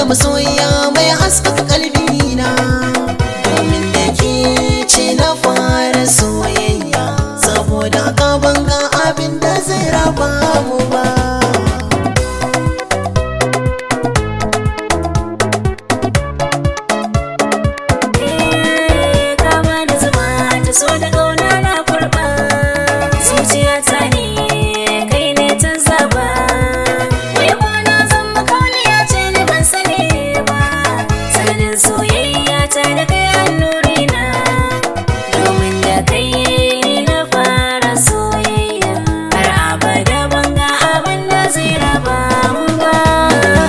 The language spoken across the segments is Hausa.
Da masoyiya mai haskaka kalbina, domin da ke ce na fara soyayya, saboda haka ban ga abin da zai raba mu ba. Kama da zuma ta so da ƙauna na kurɓa, zuciyata ne kai ne ta zaba. Wai ko na zan makauniya ce ni ban sani ba, tsananin soyayya ta da kai annurina, domin da kai ni na fara soyayya, har abada ban ga abin da zai raba mu ba.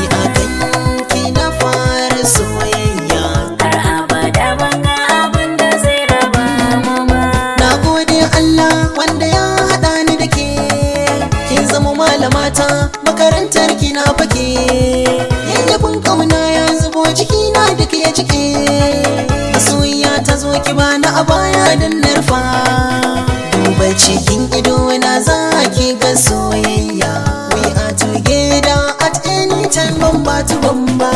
Ni a kanki na fara soyayya, Har abada ban ga abin da zai raba mu ba. Na gode Allah wanda ya haɗa ni da ke. Kin zama malamata, makarantar ki na fake. Yayyafin ƙauna ya zubo jikina duk ya jike. Masoyiya ta zo ki bani a baya don narfa. Duba cikin ido na za ki ga soyayya. We are together at any time, bamba to bamba.